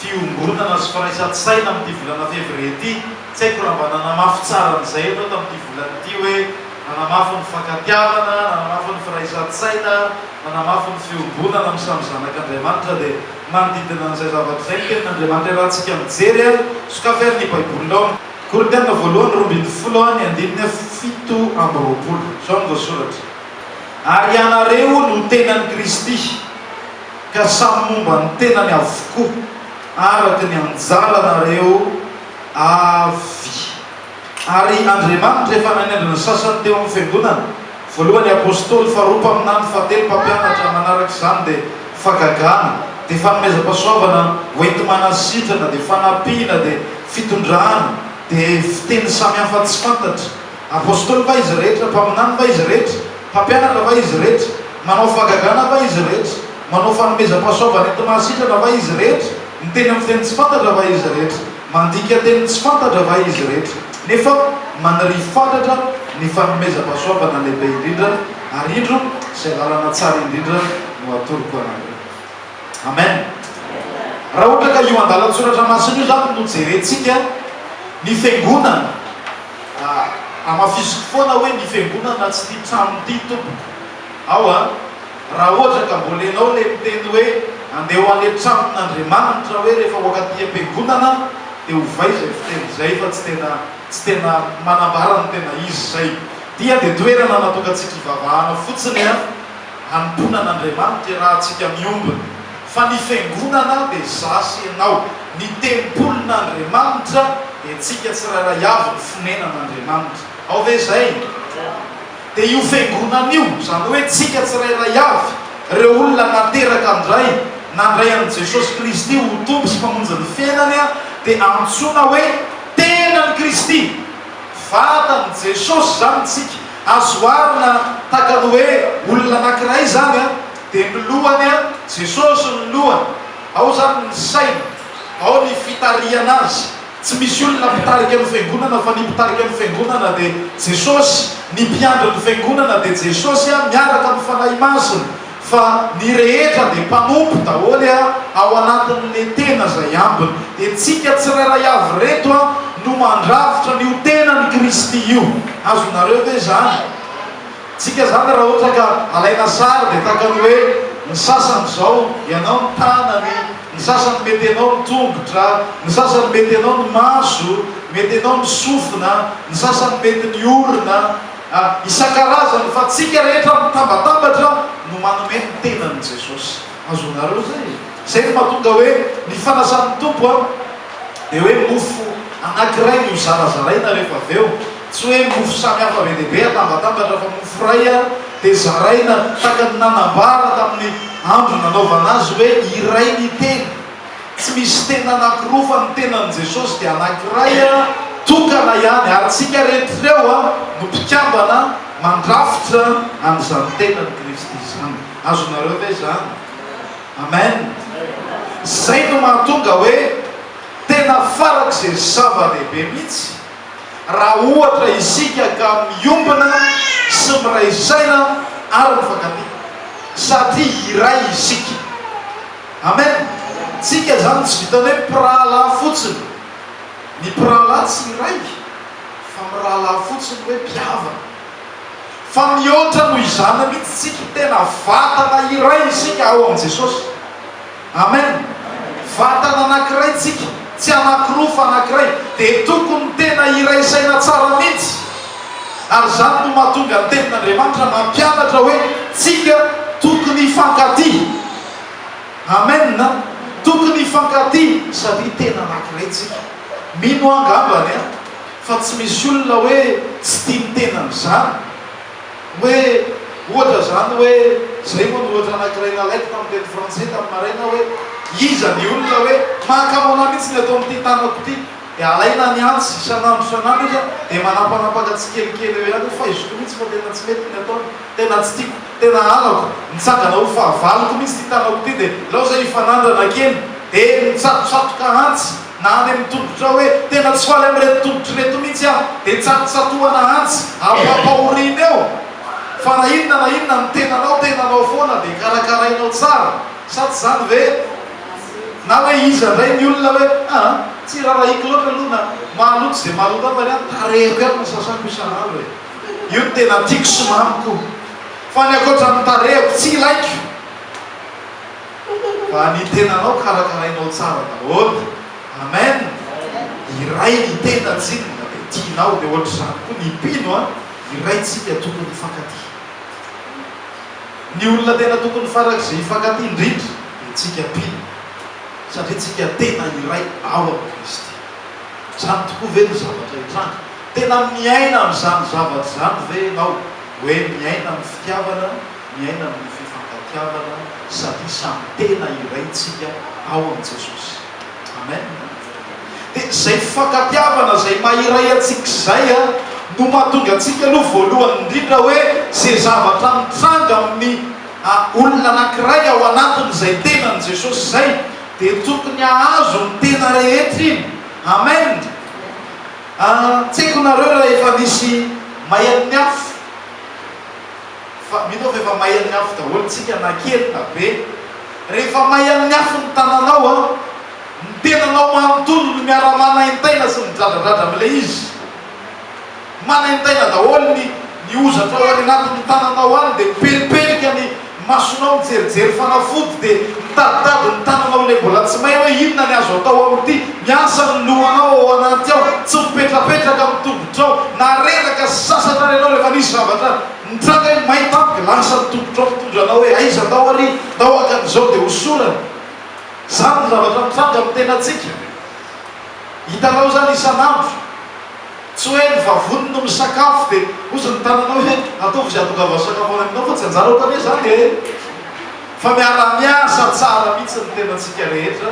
fiombonana sy firaisan-tsaina amin'ity volana février ity. Tsy haiko raha mba nanamafy tsara an'izay ianao tamin'ity volana ity hoe nanamafy ny fankatiavana, nanamafy ny firaisan-tsaina, nanamafy ny fiombonana amin'ny samy zanak'Andriamanitra dia manodidina an'izay zavatra izay ny tenin'Andriamanitra iarahantsika mijery ary sokafy ary ny baibolinao. Korintiana voalohany 12 ny andininy 27. Izao no voasoratra, Ary ianareo no tenan'i Kristy, ka samy momba ny tenany avokoa, araka ny anjaranareo avy. Ary Andriamanitra efa nanendry ny sasany teo amin'ny fiangonana, voalohany apostoly, faharoa mpaminany, fahatelo mpampianatra, manaraka izany dia fagagana, dia fanomezam-pahasoavana hoenti-manasitrana, dia fanampiana, dia fitondrana, dia fiteny samihafa tsy fantatra. Apostoly va izy rehetra? Mpaminany va izy rehetra? Mpampianatra va izy rehetra? Manao fahagagana va izy rehetra? Manao fanomezam-pahasoavana enti-mahasitrana va izy rehetra? Miteny amin'ny fiteny tsy fantatra va izy rehetra? Mandika teny tsy fantatra va izy rehetra? Nefa maniria fatratra ny fanomezam-pahasoavana lehibe indrindra, ary indro izay lalana tsara indrindra no atoroko anareo. Amen. Raha ohatra ka io andalan-tsoratra masina io izany no jerentsika, ny fiangonana, hamafisiko foana hoe ny fiangonana tsy ity trano ity tompoko. Ao an! Raha ohatra ka mbola ianao ilay miteny hoe andeha ho any an-tranon'Andriamanitra hoe rehefa ho akaty am-piangonana dia ovay izay fiteny izay fa tsy tena tsy tena manambara ny tena izy izay. Ity dia toerana natokantsika hivavahana fotsiny an, hanompoana an'Andriamanitra iarahantsika miombona. Fa ny fiangonana dia izaho sy ianao. Ny tempolin'Andriamanitra dia tsika tsirairay avy ny fonenan'Andriamanitra. Ao ve izay? Dia io fiangonana io, izany hoe tsika tsirairay avy, ireo olona nateraka indray, nandray an'i Jesosy Kristy ho Tompo sy Mpamonjy ny fiainany, dia antsoina hoe tenan'i Kristy. Vatan'i Jesosy izany tsika. Azo oharina tahaka ny hoe olona anankiray izany, dia ny lohany, Jesosy ny lohany. Ao izany ny sainy, ao ny fitarihana azy. Tsy misy olona mpitarika ny fiangonana fa ny mpitarika ny fiangonana dia Jesosy, ny mpiandry ny fiangonana dia Jesosy miaraka amin'ny Fanahy Masina fa ny rehetra dia mpanompo daholo ao anatin'le tena izay ambiny. Dia tsika tsirairay avy reto no mandrafitra an'io tenan'i Kristy io. Azonareo ve izany? Tsika zany raha ohatra ka alaina sary dia tahaka ny hoe ny sasany zao ianao ny tanany, ny sasany mety ianao ny tongotra, ny sasany mety ianao ny maso, mety ianao ny sofina, ny sasany mety ny orona, a isan-karazany fa tsika rehetra mitambatambatra no manome ny tenan'i Jesosy. Azonareo zay? Zay no mahatonga hoe ny fanasan'ny Tompo a dia hoe mofo anakiray no zarazaraina rehefa avy eo. Tsy hoe mofo samy hafa be dia be atambatambatra fa mofo iray dia zaraina tahaka ny nanambara tamin'ny andro nanaovana azy hoe iray ny tena. Tsy misy tena anankiroa fa ny tenan'i Jesosy dia anankiray tokana ihany ary tsika rehetra ireo no mpikambana mandrafitra an'izany tenan'i Kristy izany. Azonareo ve izany? Amen. Izay no mahatonga hoe tena farak'izay zava-dehibe mihitsy. Raha ohatra isika ka miombona sy miray saina ary mifankatia. Satria iray isika. Amen. Tsika zany tsy vitan'ny hoe mpirahalahy fotsiny. Ny mpirahalahy tsy iray fa mirahalahy fotsiny hoe mpihavana. Fa mihoatra noho izany mihitsy tsika. Tena vatana iray isika ao amin'i Jesosy. Amen! Vatana anankiray tsika, tsy anankiroa fa anankiray, dia tokony tena hiray saina tsara mintsy. Ary izany no mahatonga ny tenin'Andriamanitra mampianatra hoe tsika tokony hifankatia. Amen! Tokony hifankatia satria tena anankiray tsika. Mino aho angambany an, fa tsy misy olona hoe tsy tia ny tenany izany. Hoe ohatra izany hoe, izay moa no ohatra anankiray nalaiko tamin'ny teny frantsay tamin'ny maraina hoe, iza ny olona hoe mahakamo anah mihitsy ny atao amin'ity tanako ity, dia alaina ny antsy isan'andro isan'andro izy an, dia manapanapaka tsikelikely eo ihany hoe faiziko mihitsy fa tena tsy mety ny ataony, tena tsy tiako, tena halako, mitsangana ho fahavaloko mihitsy ity tanako ity dia aleo izay hifanandrana kely, dia mitsatotsatoka antsy. Na any amin'ny tongotrao hoe, tena tsy faly amin'ireto tongotro ireto mihitsy aho, dia tsatotsatohana antsy, ampampahoriana eo. Fa na inona na inona ny tenanao, tenanao foana, dia karakarainao tsara. Sa tsy izany ve? Na hoe iza indray ny olona hoe aa tsy rarahiko loatra aloha na maloto izay maloto ahy fa ny ahy ny tarehiko ihany no sasako isan'andro e. Io no tena tiako sy mamiko. Fa ny ankoatra ny tarehiko tsy ilaiko. Fa ny tenanao karakarainao tsara daholo. Amen. Iray ny tena tsinona dia tianao dia ohatr'izany koa ny mpino an, iray tsika tokony hifankatia. Ny olona tena tokony farak'izay hifankatia indrindra dia tsika mpino satria tsika tena iray ao amin'i Kristy. Izany tokoa ve no zavatra hitranga? Tena miaina amin'izany zavatra izany ve ianao? Hoe miaina amin'ny fitiavana, miaina amin'ny fifankatiavana satria samy tena iray tsika ao amin'i Jesosy. Amen. Dia izay fifankatiavana izay maha iray antsika izay no mahatonga antsika aloha voalohany indrindra hoe izay zavatra mitranga amin'ny olona anankiray ao anatin'izay tenan'i Jesosy izay dia tokony hahazo ny tena rehetra iny. Amen. Tsy haiko nareo raha efa nisy may an'ny afo. Fa mino aho fa efa may an'ny afo daholo tsika na kely na be. Rehefa may an'ny afo ny tananao an, ny tenanao manontolo no miara-manaintaina sy midradradradra amin'ilay izy. Manaintaina daholo ny ny hozatra ao any anatin'ny tananao any dia mipelipelika ny masonao mijerijery fanafody dia mitaditady ny tananao ilay mbola tsy may hoe inona ny azo atao amin'ity, miasa ny lohanao ao anaty ao, tsy mipetrapetraka amin'ny tongotrao, na reraka sy sasatra ary ianao rehefa nisy zavatra nitranga hoe may tampoka, lasa ny tongotrao mitondra anao hoe aiza ndao ary, ndao haka an'izao dia hosorana. Izany ny zavatra mitranga amin'ny tenantsika. Hitanao izany isan'andro. Tsy hoe ny vavony no misakafo dia hozy ny tananao hoe ataovy izay hahatongavan'ny sakafo any aminao fa tsy anjarako anie izany e! Fa miara-miasa tsara mihitsy ny tenantsika rehetra,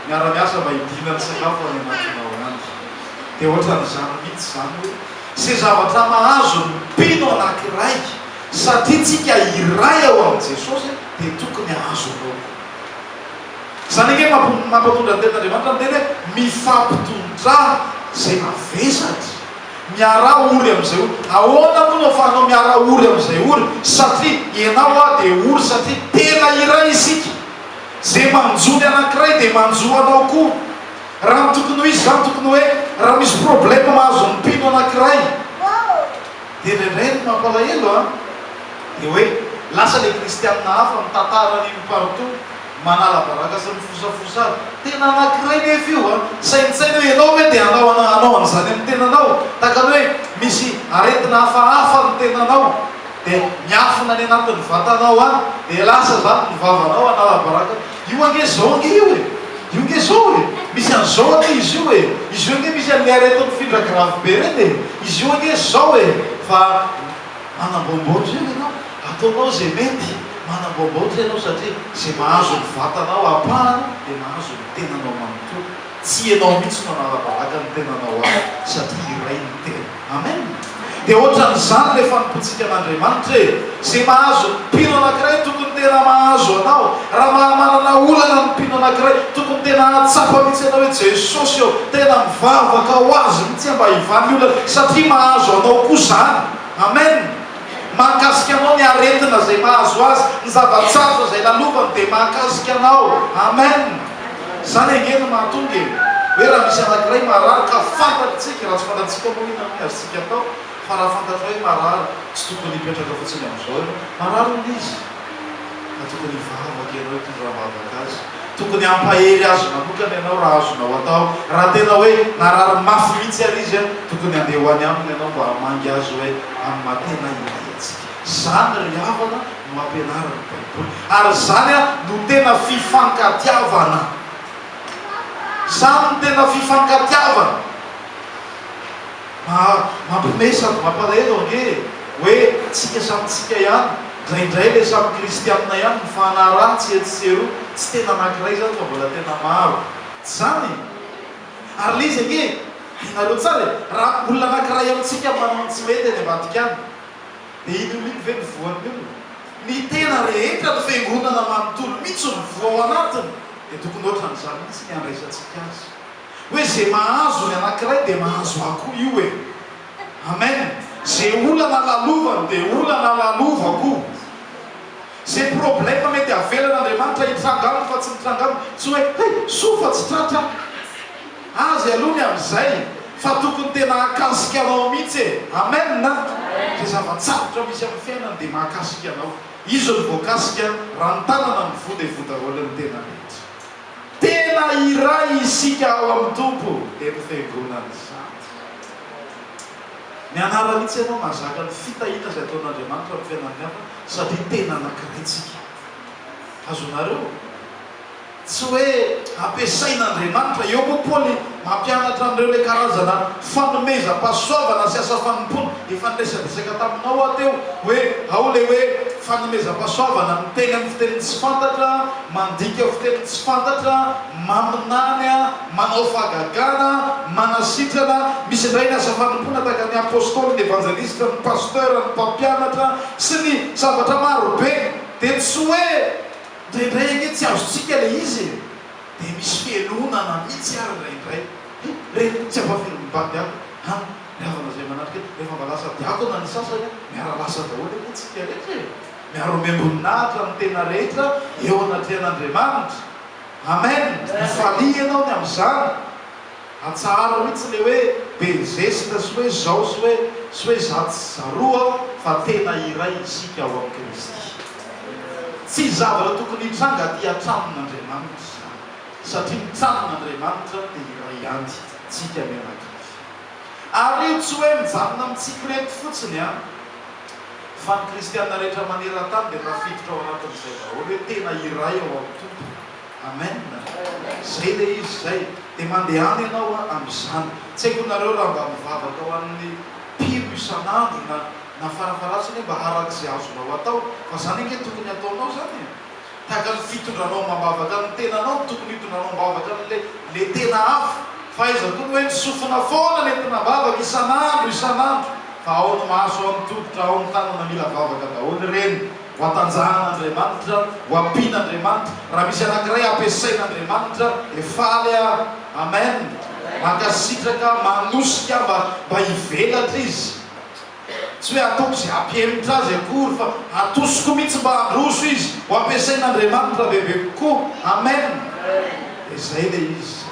miara-miasa mba hidinan'ny sakafo any anatinao any. Dia ohatran'izany mihitsy izany hoe izay zavatra mahazo ny mpino anankiray satria tsika iray ao amin'i Jesosy dia tokony hahazo anao koa. Izany ange mampatondra ny tenin'Andriamanitra miteny hoe mifampitondrà izay mavesatra, miaraha ory amin'izay ory. Ahoana moa no ahafahanao miara ory amin'izay ory? Satria ianao aho dia ory satria tena iray isika. Izay manjo ny anankiray dia manjo anao koa. Raha ny tokony ho izy izany tokony hoe raha misy problème mahazo ny mpino anankiray dia indraindray ny mampalahelo an, dia hoe lasa ilay kristianina hafa mitantara an'iny partout. Manala baraka sy mifosafosa azy. Tena anankiray nefa io an! Saintsaino hoe ianao ve dia hanao hanao an'izany amin'ny tenanao? Tahaka ny hoe misy aretina hafahafa ny tenanao dia miafina any anatin'ny vatanao any dia lasa izany ny vavanao hanala baraka. Io ange izao ange io e! Io ange izao e! Misy an'izao ange izy io e! Izy io ange misy an'ilay areti-mifindra grave be ireny e! Izy io ange izao e! Fa manamboamboatra eo ianao. Ataonao izay mety, manamboamboatra ianao satria izay mahazo ny vatanao ampahany dia mahazo ny tenanao manontolo. Tsy ianao mihitsy no hanala-baraka ny tenanao hafa satria iray ny tena. Amen! Dia ohatran'izany ilay fanompoantsika an'Andriamanitra e! Izay mahazo ny mpino anankiray tokony tena mahazo anao. Raha manana olana ny mpino anankiray, tokony tena hahatsapa mihitsy ianao hoe Jesosy ô, tena mivavaka ho azy mihitsy aho mba hivaha ny olana satria mahazo anao koa izany. Amen! Mahakasika anao ny aretina izay mahazo azy, ny zava-tsarotra izay lalovany dia mahakasika anao. Amen! Izany ange no mahatonga e! Hoe raha misy anankiray marary ka fantatritsika, raha tsy fantatsika moa inona no azontsika atao, fa raha fantatrao hoe marary, tsy tokony hipetraka fotsiny amin'izao ianao. Marary hono izy. Fa tokony hivavaka ianao hitondra am-bavaka azy. Tokony hampahery azy manokana ianao raha azonao atao. Raha tena hoe narary mafy mihitsy ary izy, tokony handeha ho any aminy ianao mba hamangy azy hoe amin'ny maha tena iray antsika. Izany ry havana no ampianarin'ny Baiboly. Ary izany no tena fifankatiavana. Izany no tena fifankatiavana. Mampiomehy sady mampalahelo ange e! Hoe tsika samy tsika ihany, indraindray ilay samy kristianina ihany mifanaratsy etsy sy eroa, tsy tena anankiray izany fa mbola tena maro. Tsy izany e! Ary ilay izy ange hainareo tsara e! Raha olona anankiray amintsika manao ny tsy mety any ambadika any, dia iny olona iny ve no voan'ny olona? Ny tena rehetra, ny fiangonana manontolo mihitsy no voa ao anatiny, dia tokony ohatran'izany mihitsy ny handraisantsika azy. Hoe ze mahazo ny anakiray dia mahazo ahy koa io e! Amen! Ze olana lalovany dia olana lalovako. Izay problème mety avelan'Andriamanitra hitranga aminy fa tsy mitranga aminy, tsy hoe hay, soa fa tsy tratra azy aloha ny amin'izay fa tokony tena hahakasika anao mihitsy e! Amen a! Izay zava-tsarotra misy amin'ny fiainany dia mahakasika anao. Izy no voakasika, raha ny tanana no voa dia voa daholo ny tena rehetra. Tena iray isika ao amin'ny Tompo, dia ny Fiangonana izany. Mianara mihitsy ianao mahazaka ny fitahiana izay ataon'Andriamanitra amin'ny fiainan'ny hafa satria tena anankiray tsika. Azonareo? Tsy hoe ampiasain'Andriamanitra. Eo koa Paoly mampianatra an'ireo ilay karazana fanomezam-pahasoavana sy asa fanompoana. Efa niresadresaka taminao aho teo hoe ao ilay hoe fanomezam-pahasoavana miteny amin'ny fiteny tsy fantatra, mandika fiteny tsy fantatra, maminany, manao fahagagana, manasitrana. Misy indray ny asa fanompoana tahaka ny apostoly, ny evanjelista, ny pasteur, ny mpampianatra sy ny zavatra maro be. Dia tsy hoe indraindray ange tsy azontsika ilay izy e! Dia misy fialonana mihitsy ary indraindray. He, re, tsy ampahavelomim-bady diakona. An, ry havana izay manatrika eto, rehefa mba lasa diakona ny sasany an, miara-lasa daholo anie tsika rehetra e! Miara-omem-boninahitra ny tena rehetra eo anatrehan'Andriamanitra. Amen! Mifalia ianao ny amin'izany. Atsaharo mihitsy ilay hoe be zesta sy hoe zao sy hoe sy hoe zatsy sy zaroa fa tena iray isika ao amin'i Kristy. Tsy zavatra tokony hitranga aty an-tranon'Andriamanitra izany satria ny tranon'Andriamanitra dia iray ihany, tsika mianakavy. Ary io tsy hoe mijanona amintsika ireto fotsiny an! Fa ny kristiana rehetra maneran-tany dia tafiditra ao anatin'izay daholo hoe tena iray ao amin'ny Tompo. Amen! Zay ilay izy zay. Dia mandehana ianao amin'izany. Tsy haiko nareo raha mba mivavaka ho an'ny mpino isan'andro na na farafaharatsiny hoe mba arak'izay azonao atao. Fa zany ange tokony hataonao zany e! Tahaka ny fitondranao amam-bavaka ny tenanao no tokony hitondranao am-bavaka an'ilay le tena hafa. Fa aiza koa ny hoe ny sofina foana no entina am-bavaka isan'andro isan'andro fa ao ny maso, ao ny tongotra, ao ny tanana mila vavaka daholo ireny. Ho atanjahan'Andriamanitra, ho ampian'Andriamanitra. Raha misy anankiray ampiasain'Andriamanitra dia faly aho. Amen. Mankasitraka, manosika mba mba hivelatra izy. Tsy hoe ataoko izay hampihemotra azy akory fa atosiko mihitsy mba handroso izy, ho ampiasain'Andriamanitra bebe kokoa. Amen! Dia izay ilay izy.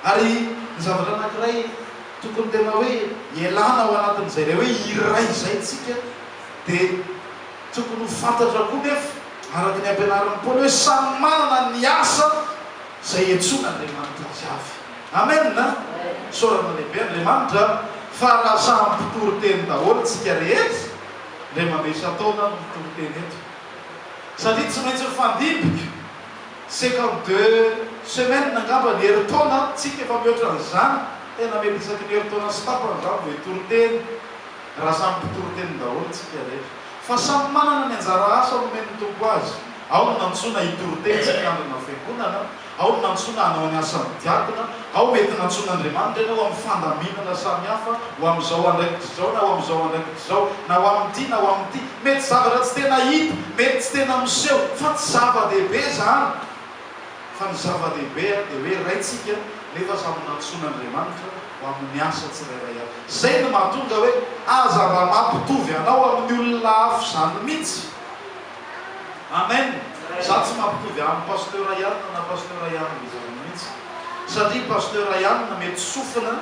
Ary ny zavatra anankiray tokony tena hoe ialana ao anatin'izay ilay hoe iray izay tsika dia tokony ho fantatra koa nefa araka ny ampianarin'i Paoly hoe samy manana ny asa izay iantsoan'Andriamanitra azy avy. Amen a! Isaorana lehibe Andriamanitra fa raha samy mpitory teny daholo tsika rehetra ndray mandeha isan-taona no mitory teny eto satria tsy maintsy mifandimbiko 52 semaines angamba ny herintaona tsika efa mihoatra an'izany tena mety isaky ny herintaona sy tapany zany vao hitory teny raha samy mpitory teny daholo tsika rehetra fa samy manana ny anjara asa nomen'ny Tompo azy ao ny nantsoina hitory teny sy hitandrina fiangonana Ao ny nantsoina hanao ny asan'ny diakona, ao mety nantsoin'Andriamanitra ianao amin'ny fandaminana samihafa, ho amin'izao andraikitra izao na ho amin'izao andraikitra izao, na ho amin'ity na ho amin'ity. Mety zavatra tsy tena hita, mety tsy tena miseho, fa tsy zava-dehibe izany. Fa ny zava-dehibe dia hoe raintsika nefa samy nantsoin'Andriamanitra ho amin'ny asa tsirairay avy. Izay no mahatonga hoe aza mba mampitovy anao amin'ny olona hafa izany mihitsy. Amen! Za tsy mampitovy aminy Pasteur Yann na Pasteur Yann izany mihitsy. Satria Pasteur Yann mety sofina,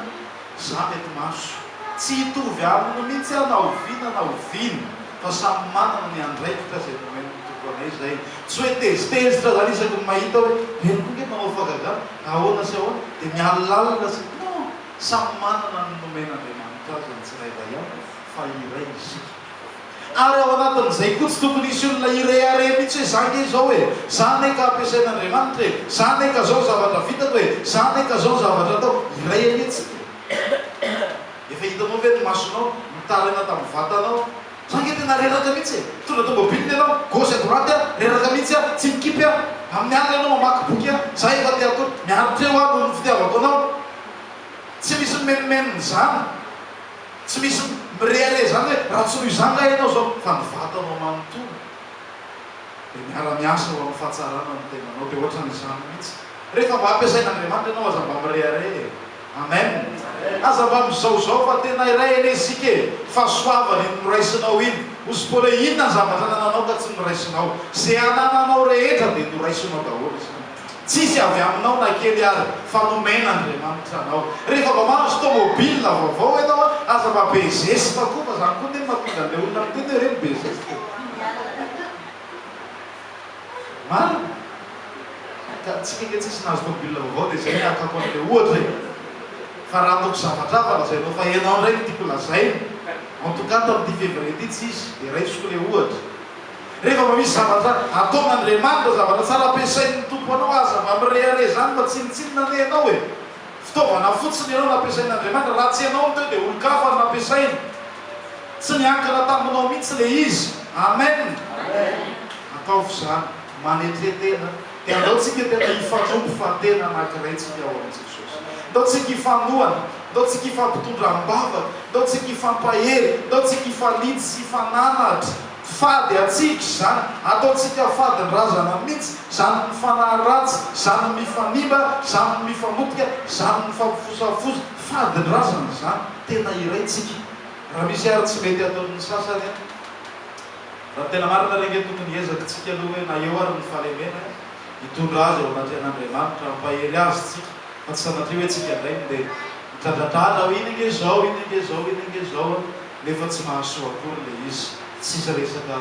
za mety maso. Tsy hitovy aminy mihitsy aho na oviana na oviana fa samy manana ny andraikitra izay nomen'ny Tompo anay izay. Tsy hoe tezitezitra zany isaky ny mahita hoe reny koa nge manao fahagagana, ahoana sy ahoana, dia mialonalona sy. Non! Samy manana ny nomen'Andriamanitra azy ny tsirairay avy fa iray isika. Ary ao anatin'izay koa tsy tokony hisy olona hirehareha mihitsy hoe za nge izao e, za anie ka ampiasain'Andriamanitra e, za anie ka zao zavatra vitako e, za anie ka zao zavatra atao. Iray anie tsika e. Efa hitanao ve ny masonao nitaraina tamin'ny vatanao? Za nge tena reraka mihitsy e. Mitondra tomobile ianao, gauche à droite aho, reraka mihitsy aho, tsy mikipy aho. Amin'ny alina ianao mamaky boky aho, za efa te hatory, miaritra eo aho noho ny fitiavako anao. Tsy misy mimenomenona izany. Tsy misy mirehareha izany hoe raha tsy noho izany nga ianao izao fa ny vatanao manontolo dia miara-miasa ho amin'ny fahatsarana ny tenanao dia ohatran'izany mihitsy. Rehefa mba ampiasain'Andriamanitra ianao aza mba mirehareha e. Amen. Aza mba mizaozao fa tena iray anie isika e. Fahasoavana iny noraisinao iny. Hozy Paoly hoe, Inona ny zavatra anananao ka tsy noraisinao? Izay anananao rehetra dia noraisinao daholo izany. Tsisy avy aminao na kely ary, fa nomen'Andriamanitra anao. Rehefa mba mahazo tomobile vaovao ianao, aza mba be zesta koa, fa izany koa anie no mahatonga an'ilay olona miteny hoe ireny be zesta e. Marina? Ka tsika ange tsisy nahazo tomobile vaovao dia izay ny hakako an'ilay ohatra e. Fa raha ataoko zavatra hafa lazainao fa ianao indray no tiako lazaina. En tout cas tamin'ity février ity tsisy dia raisiko ilay ohatra. Rehefa mba misy zavatra ataon'Andriamanitra, zavatra tsara ampiasain'ny Tompo anao, aza mba mirehareha izany fa tsinontsinona anie ianao e! Fitaovana fotsiny ianao nampiasain'Andriamanitra, raha tsy ianao no teo dia olon-kafa no nampiasainy. Tsy niankina taminao mihitsy ilay izy. Amen! Ataovy izany. Manetre tena. Dia andao tsika tena hifanompo fa tena anankiray tsika ao amin'i Jesosy. Ndao tsika hifanohana, ndao tsika hifampitondra am-bavaka, ndao tsika hifampahery, ndao tsika hifanintsy sy hifananatra. Fady antsika izany, ataontsika fadin-drazana mihitsy, izany mifanahy ratsy, izany mifanimba, izany mifamotika, izany mifampifosafosa. Fadin-drazana izany, tena iray tsika. Raha misy ary tsy mety ataon'ny sasany an! Raha ny tena marina re ange tokony hiezaka tsika aloha hoe na eo ary ny fahalemena hitondra azy eo anatrehan'Andriamanitra, hampahery azy tsika fa tsy sanatria hoe tsika indray no dia mitradradradra hoe iny ange izao, iny ange izao, iny ange izao an, nefa tsy mahasoa akory ilay izy, tsisy resaka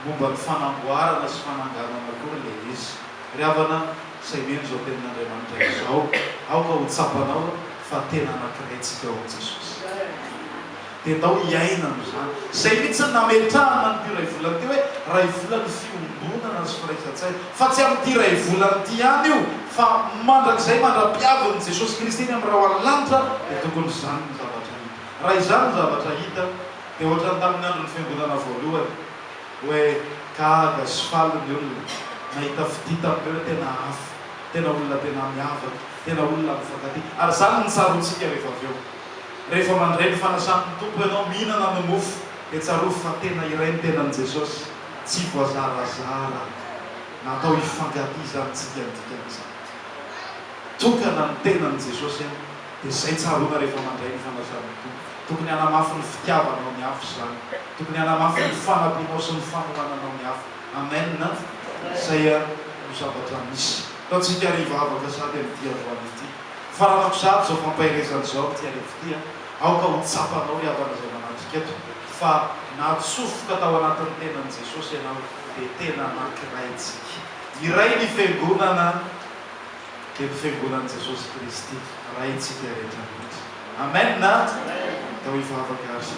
momba ny fanamboarana sy fananganana akory ilay izy. Ry havana izay mino izao tenin'Andriamanitra izao, aoka ho tsapanao fa tena anankiray tsika ao amin'i Jesosy. Dia ndao hiaina amin'izany. Izay mihitsy no nametrahana an'ity iray volana ity hoe iray volan'ny fiombonana sy firaisan-tsaina. Fa tsy amin'ity iray volana ity ihany io, fa mandrakizay mandra-piavin'i Jesosy Kristy eny amin'ny rahona lanitra dia tokony izany ny zavatra hita. Raha izany ny zavatra hita dia ohatran'ny tamin'ny andron'ny fiangonana voalohany hoe gaga sy faly ny olona nahita fitia tamin'ireo hoe tena hafa, tena olona tena miavaka, tena olona mifankatia. Ary izany no tsaroantsika rehefa avy eo. Rehefa mandray ny fanasan'ny Tompo ianao, mihinana ny mofo, dia tsarovy fa tena iray ny tenan'i Jesosy, tsy voazarazara. Natao hifankatia izany tsika ny dikan'izany. Tokana ny tenan'i Jesosy an, dia izay tsaroana rehefa mandray ny fanasan'ny Tompo. Tokony hanamafy ny fitiavanao ny hafa izany. Tokony hanamafy ny fanampianao sy ny fanohananao ny hafa. Amen an! Izay no zavatra misy. Ataontsika ary hivavaka sady amin'ity androany ity. Faranako sahady izao fampaherezana izao amin'ity arivo ity an! Aoka ho tsapanao ry havana izay manatrika eto fa natsofoka tao anatin'ny tenan'i Jesosy ianao dia tena anankiray tsika. Iray ny Fiangonana dia ny Fiangonan'i Jesosy Kristy, Raintsika rehetra rehetra. Amen a! Ndao hivavaka ary.